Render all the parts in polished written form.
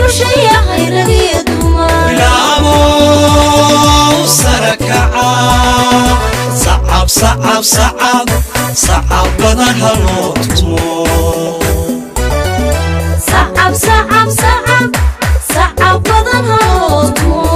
Bulshayahay rag iyo dumar. Bilaabow sarakaca, sacab, sacab, sacab, sacab badan ha loo tumo. Sacab, sacab, sacab, sacab badan ha loo tumo.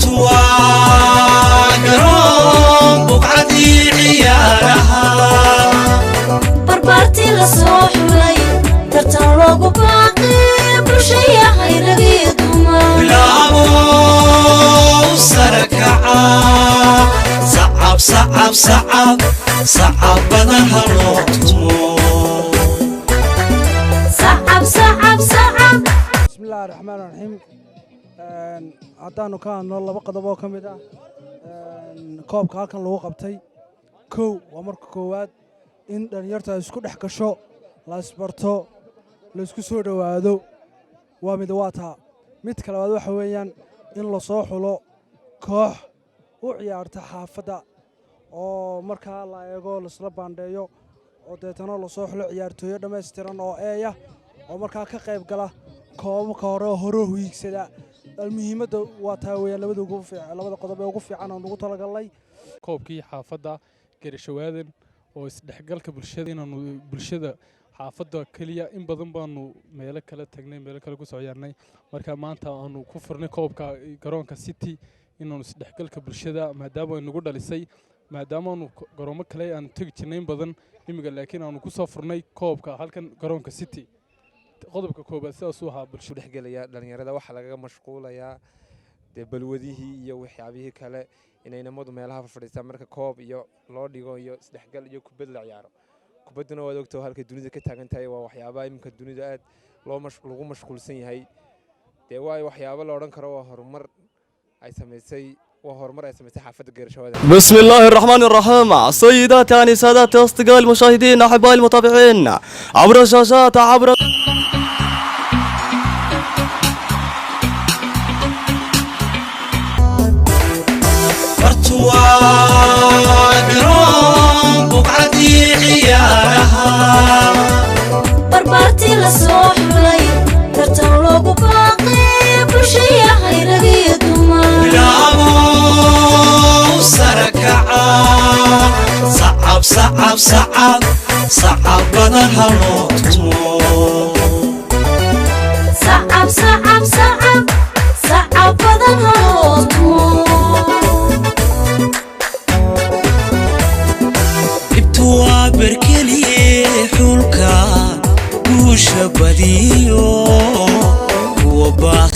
Bartuwaa garoon, buqcadii ciyaaraha. Barbaartii la soo xulay, tartan loogu baaqay, bulshayahay rag iyo dumar. Bilaabow sarakaca, sacab, sacab, sacab, sacab badan ha loo tumo. Sacab, sacab, sacab. Bismillahi raxmaan raxiim. Haddaannu ka hadno laba qodob oo ka mid ah koobka halkan lagu qabtay, kow waa marka koowaad in dhallinyarta ay isku dhex gasho, la isbarto, la isku soo dhowaado, waa mid. Waa taa. Mid ka labaad waxa weeyaan in lasoo xulo koox u ciyaarta xaafadda, oo markaa la eego, laisla baandheeyo, oo deetana lasoo xulo ciyaartooyo dhammaystiran oo eeya, oo markaa ka qayb gala koobabka hore oo hore hiigsada. Muhiimadda waa taa weeyaan, labada ugu fiican, labada qodob ee ugu fiican aan ugu talagalnay. Koobkii xaafadda Geerishawaadan oo isdhexgalka bulshada, inaanu bulshada xaafadda keliya in badan baanu meelo kale tagnay, meelo kale kusoo ciyaarnay. Marka maanta aanu ku furnay koobka garoonka City, inaanu isdhexgalka bulshada, maadaama ay nagu dhalisay, maadaama aanu garoomo kale aanu tegi jirnay in badan imiga, laakiin aanu kusoo furnay koobka halkan garoonka City. Qodobka koobaad sidaasuu ahaa, bulsho dhexgelaya dhalinyarada. Waxaa lagaga mashquulayaa dee balwadihii iyo waxyaabihii kale, inay inamadu meelaha fadhiistaan. Marka koob iyo loo dhigo iyo isdhexgal iyo kubad la ciyaaro, kubadduna waad ogtaho halkay dunida ka taagan tahay. Waa waxyaabaha iminka dunida aad loo lagu mashquulsan yahay. Dee waa waxyaabo la odhan karo waa horumar ay samaysay, waa horumar ay samaysay xaafadda Geerashawada. بسم الله الرحمن الرحيم. سيداتي يعني ساداتي، أصدقائي المشاهدين، أحبائي المتابعين عبر الشاشات، عبر Bartuwaa garoon, buqcadii ciyaaraha. Barbaartii la soo xulay, tartan loogu baaqay, bulshayahay rag iyo dumar. Bilaabow sarakaca, sacab, sacab, sacab, sacab badan ha loo tumo. Sacab, sacab, sacab, sacab badan ha loo tumo. Dhibtu waa berkeliye, xulka guusha badiyo kuwa baaq.